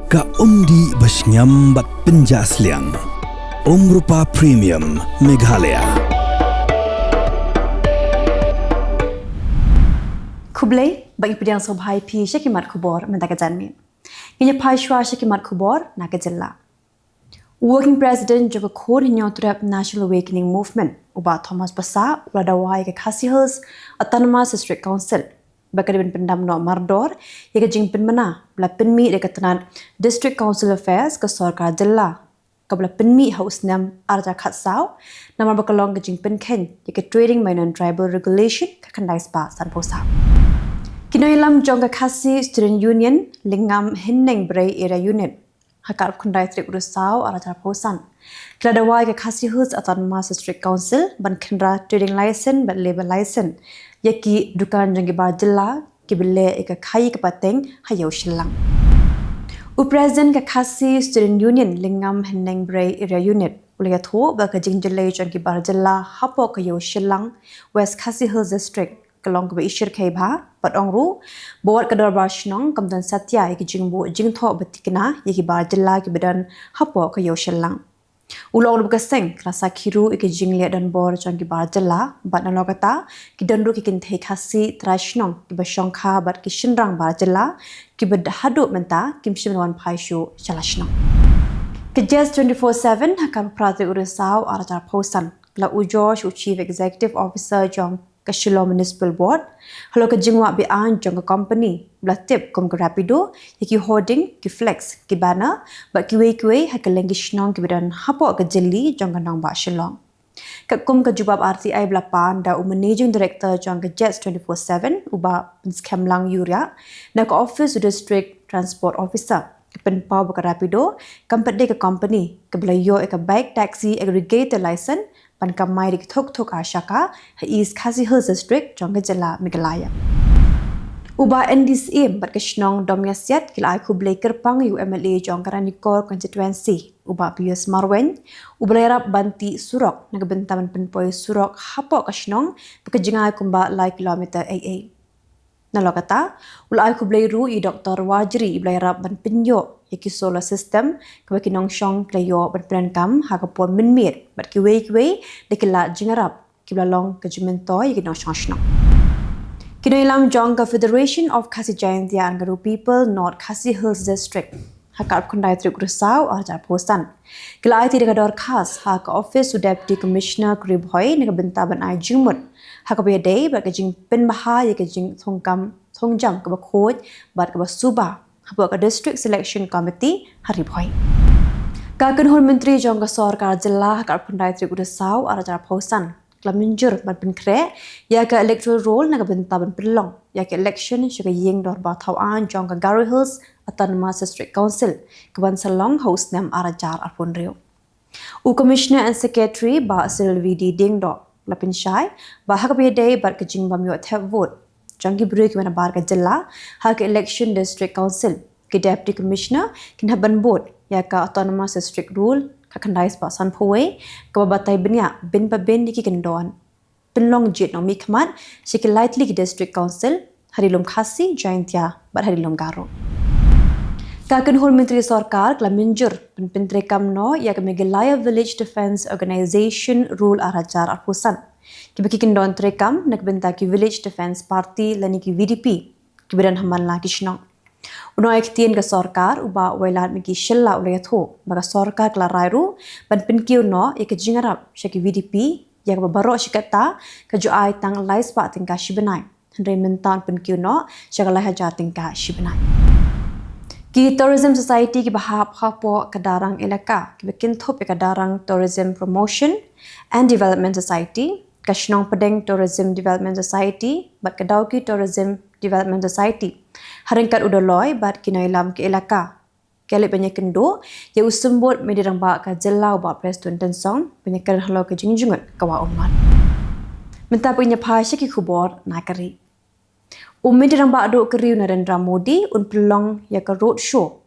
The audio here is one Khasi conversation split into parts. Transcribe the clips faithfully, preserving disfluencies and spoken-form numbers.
Ka umdih ba shngiam bad pynjah sliang. Umrupa Premium Meghalaya. Khublei, ba ngi pdiang sngewbha ïa phi sha ki mat khubor mynta ka janmiet. Ngin ïa phai shuwa sha ki mat khubor na ka jylla. Working President jong ka Khun Hynñiewtrep National Awakening Movement, u Bah Thomas Passah, u la dawa ïa ka Khasi Hills Autonomous District Council ba ka dei ban pyndam noh mardor ïa ka jingpynmyna ba la pynmih da ka tnat District Council Affairs ka sorkar jylla, kaba la pynmih ha u snem ar hajar khatsaw, namar ba ka long ka jingpynkheiñ ïa ka Trading by Non-Tribal Regulation ka khyndai spah sanphew saw. Ki nongïalam jong ka Khasi Student Union Lyngngam Hynñiewbrei Area Unit, ha ka arphew khyndai tarik u Risaw ar hajar arphew san, ki la dawa ïa ka Khasi Hills Autonomous District Council ban khynra trading license bad labour license ïa ki dukan jong ki bar jylla kiba leh ïa ka khaïi ka pateng ha Ïew Shillong. U President ka Khasi Student Union Lyngngam Hynñiewbrei Area Unit u la ïathuh ba ka jingjyllei jong ki bar jylla hapoh ka Ïew Shillong, West Khasi Hills District, ka long kaba i shyrkhei bha, bad ong ruh ba wat ka dorbar shnong kam don satia ïa ki jingbuh jingthoh ba thikna ïa ki bar jylla kiba don hapoh ka Ïew Shillong. U la ong ruh ba ka seng ka la sakhi ruh ïa ki jingleh donbor jong ki bar jylla, bad nalor kata ki don ruh ki kynthei Khasi trai shnong kiba shongkha bad ki shynrang bar jylla kiba haduh mynta kim shym la wan phai shuh sha la shnong. Ka Jets twenty-four seven ha ka arphew phra tarik u Risaw ar hajar arphew san, la ujor sha u Chief Executive Officer jong ka Shillong Municipal Board halor ka jingwah be-aiñ jong ka company ba la tip kum ka Rapido ïa ki hoarding, ki flex, ki banner bad kiwei kiwei ha kylleng ki shnong kiba don hapoh ka jylli jong ka nongbah Shillong. Katkum ka jubab R T I ba la pan da u Managing Director jong ka Jets twenty-four seven, u Bah Pynskhem Lang Uriah, na ka office u District Transport Officer, ka pynpaw ba ka Rapido kam pat dei ka company kaba la ïoh ïa ka Bike Taxi Aggregator License ban kamai da ki thok thok ar shaka ha East Khasi Hills District jong ka jylla Meghalaya. U Bah N D Syiem bad ka shnong Domiasiat ki la ai khublei kyrpang ïa u M L A jong ka Ranikor Constituency, u Bah Pius Marwein, uba la ïarap ban tih surok na ka bynta ban pynpoi surok hapoh ka shnong ba ka jngai kumba lai kilometer ei ei. Nalor kata, u la ai khublei ruh ïa u Doktor Warjri iba la ïarap ban pynïoh ïa ki solar system kaba ki nongshong ki la ïoh ban pyndonkam ha ka por mynmiet bad kiwei kiwei da ki lad jingïarap kiba la long ka jingmyntoi ïa ki nongshong shnong. Ki nongïalam jong ka Federation of Khasi Jaintia and Garo People North Khasi Hills District, ha ka arphew khyndai tarik u Risaw ar hajar arphew san, ki la aiti da ka dorkhas ha ka office u Deputy Commissioner ka Ri Bhoi na ka bynta ban ai jingmut ha kaba ïadei bad ka jingpynbha ïa ka jingthungkam thungjam kaba khuid bad kaba suba hapoh ka District Selection Committee ha Ri Bhoi. Ka kynhun myntri jong ka sorkar jylla ha ka arphew khyndai tarik u Risaw ar hajar arphew san, ka la mynjur ban pynkhreh ïa ka electoral roll na ka bynta ban pynlong ïa ka election sha ka ïing dorbar thaw aiñ jong ka Garo Hills Autonomous District Council, kaban sa long ha u snem ar hajar arphew hynriew. U Commissioner and Secretary Bah Cyril V D Diengdoh la pynshai ba ha kaba ïadei bad ka jingbym ïoh thep vote jong ki briew kiba nabar ka jylla ha ka election District Council, ki Deputy Commissioner kin hap ban bud ïa ka Autonomous District Rule ka khyndai spah sanphew wei, kaba batai bniah bin pa bin ïa ki kyndon pynlong jied nongmihkhmat sha ki lai tylli ki District Council ha Ri Lum Khasi Jaintia bad ha Ri Lum Garo. Ka kynhun myntri sorkar ka la mynjur ban pyntreikam noh ïa ka Meghalaya Village Defence Organisation Rule ar hajar arphew san, kiba ki kyndon treikam na ka bynta ki Village Defence Party lane ki V D P kiba don ha man la ki shnong. U nongaiktien ka sorkar u Bah Wailadmiki Shylla u la ïathuh ba ka sorkar ka la rai ruh ban pynkiew noh ïa ka jingïarap sha ki V D P, ïa kaba baroh shi katta ka ju ai tang lai spah tyngka shi bnai, hynrei mynta yn pynkiew noh sha ka lai hajar tyngka shi bnai. Ki Tourism Society kiba hap hapoh ka Darrang Elaka kiba kynthup ïa ka Darrang Tourism Promotion and Development Society, ka Shnong Pdeng Tourism Development Society bad ka Dawki Tourism Development Society, ha ryngkat u Dolloi bad ki nongïalam ka elaka, ki la leit ban ïakynduh ïa u Symbud Media Rangbah ka jylla u Bah Prestone Tynsong ban ïakren halor ka jingjngut ka Wah Umngot. Mynta ngin ïa phai sha ki khubor na ka ri. U Media Rangbah duh ka ri u Narendra Modi un pynlong ïa ka road show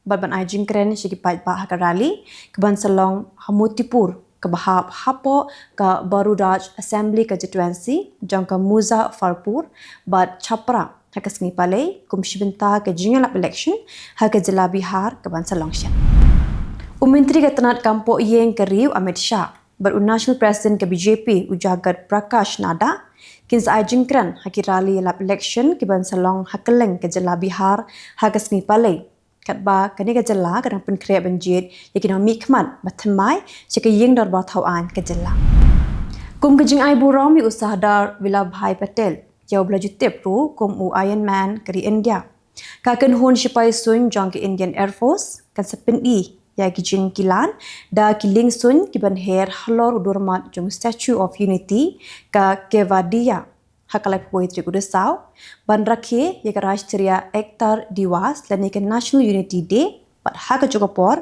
bad ban ai jingkren sha ki paidbah ha ka rally kaban sa long ha Motipur, kaba hap hapoh ka Baruraj Assembly Constituency jong ka Muzaffarpur bad Chhapra, ha ka sngi Palei kum shi bynta ka jingïalap election ha ka jylla Bihar kaban sa long shen. U Myntri ka tnat kam poh ïing ka ri u Amit Shah bad u National President ka B J P u Jagat Prakash Nadda kin sa ai jingkren ha ki rally ïalap election kiban sa long ha kylleng ka jylla Bihar ha ka sngi Palei. Katba kane ka jylla ka dang pynkhreh ban jied ïa ki nongmihkhmat ba thymmai sha ka ïing dorbar thaw aiñ ka jylla. Kum ka jingai burom ïa u Sardar Vallabhbhai Patel, ïa uba la ju tip ruh kum u Iron Man ka ri India, ka kynhun shipai suiñ jong ka Indian Air Force kan sa pyni ïa ki jingkilan da ki lieng suiñ kiban her halor u durmat jong Statue of Unity ka Kevadiya ha ka laiphew tarik u Risaw, ban rakhe ïa ka Rashtriya Ekta Diwas lane ka National Unity Day, bad ha kajuh ka por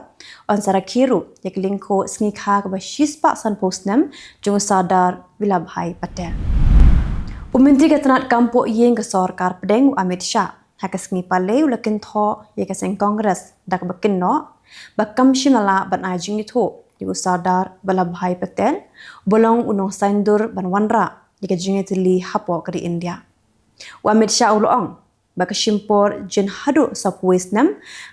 yn sa rakhe ruh ïa ka lyngkhuh sngi kha kaba shispah sanphew snem jong u Sardar Vallabhbhai Patel. U Myntri ka tnat kam poh ïing ka sorkar pdeng u Amit Shah ha ka sngi Palei u la kynthoh ïa ka seng Congress da kaba kynnoh ba kam shym la lah ban ai jingithuh ïa u Sardar Vallabhbhai Patel, uba long u nongsaiñdur ban wanrah ïa ka jingïatylli hapoh ka ri India. U Amit Shah u la ong ba ka shim por jin haduh sawphew snem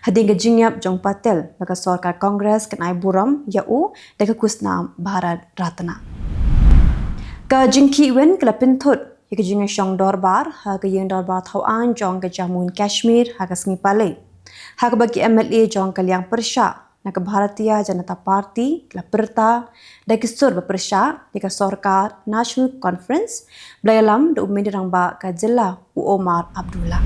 hadien ka jingïap jong Patel ba ka sorkar Congress kan ai burom ïa u da ka khusnam Bharat Ratna. Ka jingkhih win ka la pynthut ïa ka jingïashong dorbar ha ka ïing dorbar thaw aiñ jong ka Jammu and Kashmir ha ka sngi Palei, ha kaba ki M L A jong ka liang pyrshah na ka Bharatiya Janata Party ki la pyrta da ki sur ba pyrshah ïa ka sorkar National Conference ba la ïalam da u Myntri Rangbah ka jylla u Omar Abdullah.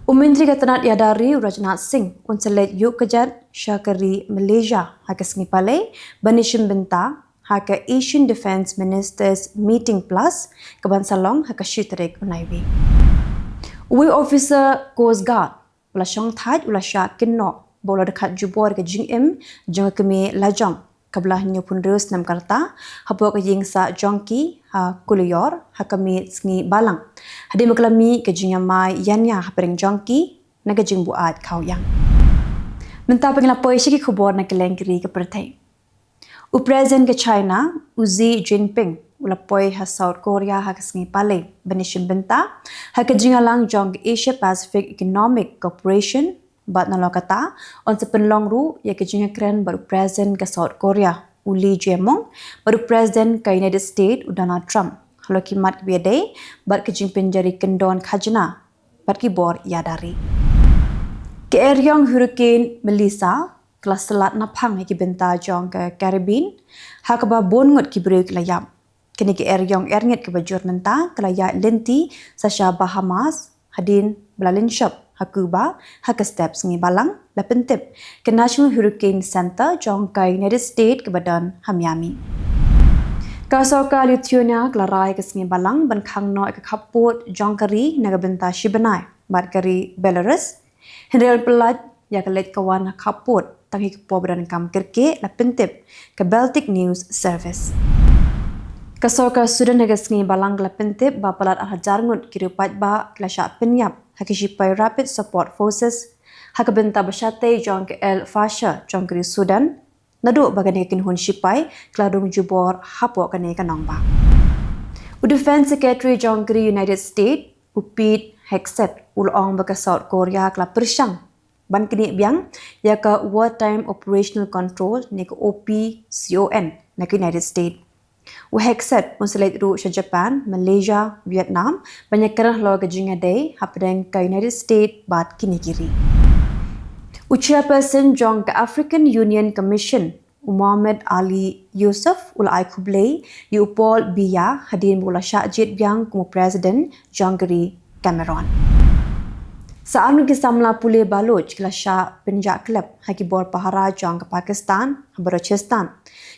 U Myntri ka tnat ïada ri u Rajnath Singh un sa leit ïuh kjat sha ka ri Malaysia ha ka sngi Palei ban ïashim bynta ha ka Asian Defence Ministers Meeting Plus kaban sa long ha ka shi tarik u Naiwieng. Uwei u officer Coast Guard ba la shong thait u la shah kynnoh ba u la dkhat jubor ka jingim jong ka kmie lajong kaba la hynñiewphew hynriew snem ka rta hapoh ka ïing sah jong ki ha Kulayor ha ka miet sngi Balang, hadien ba ka la mih ka jingïamai ïania hapdeng jong ki na ka jingbuaid khaw ïang. Mynta phi la poi sha ki khubor na kylleng ki ri ka pyrthei. U President ka China u Xi Jinping u la poi ha South Korea ha ka sngi Palei ban ïashim bynta ha ka jingïalang jong ka Asia Pacific Economic Cooperation, bad nalor kata yn sa pynlong ruh ïa ka jingïakren bad u President ka South Korea u Lee Jae-myung bad u President ka United States u Donald Trump halor ki mat kiba ïadei bad ka jingpynjari kyndon khajna bad ki bor ïada ri. Ka eriong Hurricane Melissa ka la slat naphang ïa ki bynta jong ka Caribbean ha kaba bun ngut ki briew ki la ïap. Kane ka eriong erngit kaba jur mynta ka la ïaid lynti sa sha Bahamas hadien ba la lynshop ha Cuba ha ka step sngi Balang, la pyntip ka National Hurricane Center jong ka United States kaba don ha Miami. Ka sorkar Lithuania ka la rai ka sngi Balang ban khang noh ïa ka khappud jong ka ri na ka bynta shi bnai bad ka ri Belarus, hynrei la pyllait ïa ka leit ka wan ha khappud tang hi ka por ba donkam kyrkieh, la pyntip ka Baltic News Service. Ka sorkar Sweden ha ka sngi Balang ka la pyntip ba palat ar hajar ngut ki riew paidbah ki la shah pynïap ha ki shipai Rapid Support Forces ha ka bynta ba shatei jong ka El Fasher jong ka ri Sudan, naduh ba kane ka kynhun shipai ka la rung jubor hapoh kane ka nongbah. U Defence Secretary jong ka ri United States u Pete Hegseth u la ong ba ka South Korea ka la pyrshang ban knieh biang ïa ka Wartime Operational Control ne ka O P C O N na ka United States. U Hegseth un sa leit ruh sha Japan, Malaysia, Vietnam ban ïakren halor ka jingïadei hapdeng ka United States bad kine ki ri. U Chairperson jong ka African Union Commission u Mohamed Ali Yusuf u la ai khublei ïa u Paul Biya hadien ba u la shah jied biang kum u President jong ka ri Cameroon. Sa arngut ki samla pule Baloch ki la shah pynjah klep ha ki bor pahara jong ka Pakistan ha Balochistan,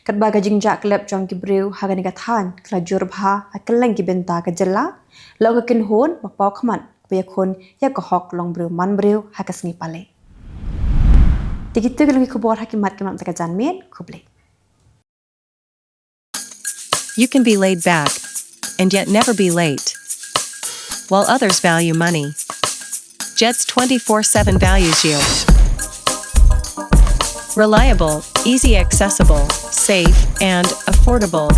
katba ka jingjah klep jong ki briew ha kane ka thaiñ ka la jur bha ha kylleng ki bynta ka jylla, la ong ka kynhun ba paw khmat kaba ïakhun ïa ka hok long briew man briew ha ka sngi Palei. Te kitu ki long ki khubor ha ki mat ki mat mynta ka janmiet. Khublei. You can be laid back and yet never be late. While others value money, Jets twenty-four seven values you. Reliable, easy accessible, safe, and affordable.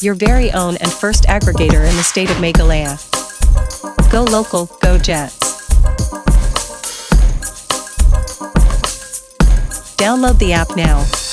Your very own and first aggregator in the state of Meghalaya. Go local, go Jets. Download the app now.